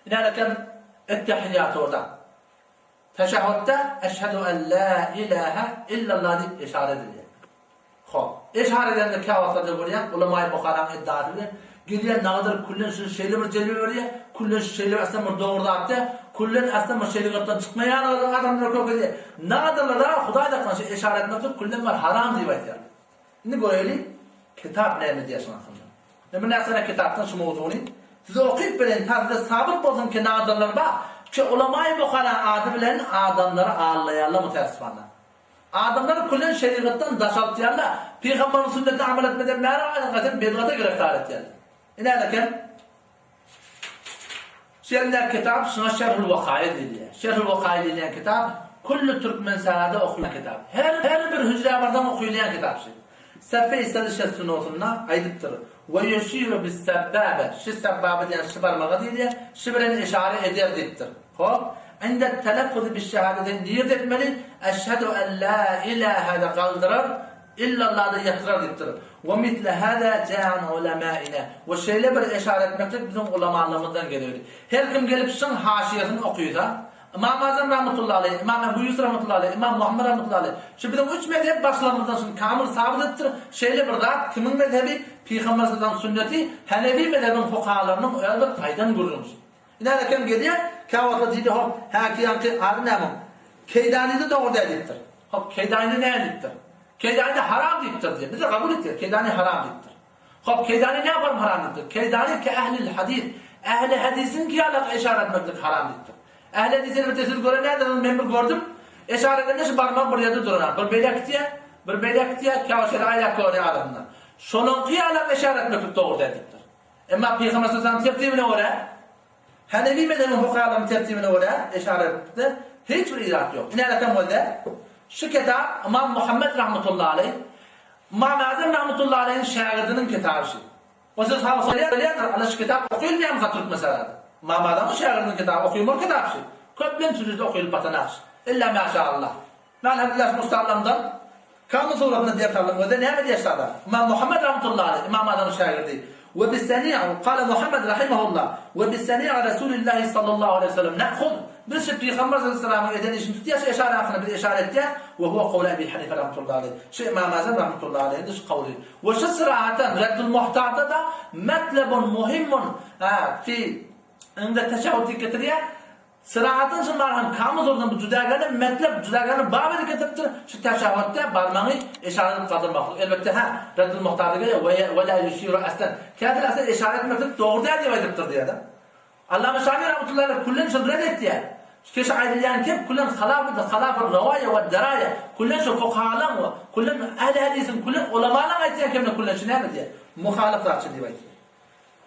Inäleken Ettehiýýat orda. Teşehhütde Eşhedü en lâ ilâhe illallah diýip işara edilýär. Hop. Işara edende käwagtlarda görýän ulamaýy Buharaň iddiasy bilen gelýän nagadyr küllen şuny şeýle bir jelbe berýär, küllen şu şeýle bir aslynda bir dogry zat däl, küllen aslynda bir şerigatdan çykmaýan adamlar köp edýär. Nagadyrlar-a Hudaý saklasyn şu işara etmeklik küllen bir haram diýip aýtýarlar. Indi göreýli, kitap näme diýýär şuň hakynda. Men bir näsene kitapdan şu mowzugyny size okyp bereýin, ta size sabyt bolsun ki nadarlar bar, ki ulamaýy Buhara ady bilen adamlary aldaýarlar mutäessifana. Adamlary küllen şerigatdan daşaltýarlar, pygamberiň sünnetine amal etmeden bäri aýdyň gaýtam bidgata giriftar etýärler. Ine eken. Şu ýerindäki kitap şuňa Şerhul Wakaýy diýilýär. Şerhul Wakaýy diýilýän kitap külli Türkmenistanda okulýan kitap. Her her bir hüjrä barsaň okylýan kitap şu. Sefe Şessunosynda aýdypdyr, We ýuşiru bis-sebbabe, şi sebbabe diýen şi barmaga diýilýär, şi bilen işara eder diýipdir. Hop. Inde teleffuzy biş-şehadeteýn nirde etmeli? Eşhedü en la ilahe-de galdyrar, Illallah-da ýatyrar diýipdir. We misle hâzâ jâ an ulemâina. We şeýle bir eşara etmeklik biziň ulamalarymyzdan gelipdir. Her kim gelip şyň haşiýesini okysa, Ymam Azam rahmetullahi aleýh, Ymam Ebu Ýusuf rahmetullahi aleýh, Ymam Muhammet rahmetullahi aleýh, şu biziň üç mezhep başlarymyzdan şuny kamyl sabyt edipdir, şeýle bir zat kimiň mezhebi, Pygamber sallallahu sünneti, Hanefi mezhebiň fukahalarynyň öz bir aýdan gürrüňsi. Ine eken gelýär, käwagtlar diýdi hop, häki ýaňky ady näme oň? Keýdanyda dogry däl diýipdir. Hop, Keýdany näme diýipdir? Keýdany haram diýipdir diýýär. Biz-de kabul etýäris, Keýdany haram diýipdir. Hop, Keýdany näme haram haram diýipdir? Keýdany ke ählil hadis, ähli hadisiňki ýaly yşara etmeklik haram diýipdir. Ähli hadis elbetde siz gören däldirsiňiz, men bir gördüm. Yşara edende şu barmak bir ýerde duranok. Bir beýläk gitýär, bir beýläk gitýär, käwagt şeýle aýlap görýär adamlar. Şolaňky ýaly yşara etmeklik dogry däl diýipdir. Emma Pygamber sallallahu tertibine görä, Hanefi mezhebiniň fukahalarynyň tertibine görä eşaretde hiç bir irat ýok. Ine rakam bolsa, şu kitap Ymam Muhammet rahmetullahi aleýh, Ymam Azam rahmetullahi aleýhiň şägirdiniň kitaby şu. O söz hawa bolýandyr, ana şu kitap okylmaýarmyka türkmenistanda? Ymam Azamyň şägirdiniň kitaby okylmaly kitap şu. Köplenç sürüjide okylyp batanakş. Illa maşaallah. Men Elhamdülillah şuny ustallarymdan Kamil suratynda ders aldym. Özde näme diýýär şada? Ymam Muhammet rahmetullahi aleýh, Ymam Azamyň şägirdi. We bis-seni'u, kale Muhammet rahimehullah, we bis-seni'i Resulillahi sallallahu aleýhi we sellem na'huz. Biz şu Pygamber sallallahu aleýhi we sellem'iň eden işini tutýas, şu eşara hakynda biz eşara etýäs, we huwe kowlu Ebi Hanife rahmetullahi aleýh. Şu Ymam Azam rahmetullahi aleýhiň şu kowly. We şu syrahatan Reddul Muhtarda-da metlebun muhimmun fi inde teşehhud diýip getirýär. Syrahatdan şu marham kamyl zordan bu judagany metlep judagany bap edip getiripdir, şu täşehhütde barmagyňy eşara edip galdyrmaklyk. Elbetde hä, Reddul Muhtarda gelýär, we we la ýuşiru aslan. Käbir aslan eşara etmeklik dogry däl diýip aýdypdyr diýýär-de. Allama Şafi rahmetullahi aleyh küllen şony red etýär. Şu keşe aýdylýan kep küllen halafydyr, halafur rawaýa we deraýa. Küllen şu fukahalaň we küllen ähli hadisiň küllen ulamalaň aýtýan kemine küllen şu näme diýýär? Muhalyf zatçy diýip aýtýar.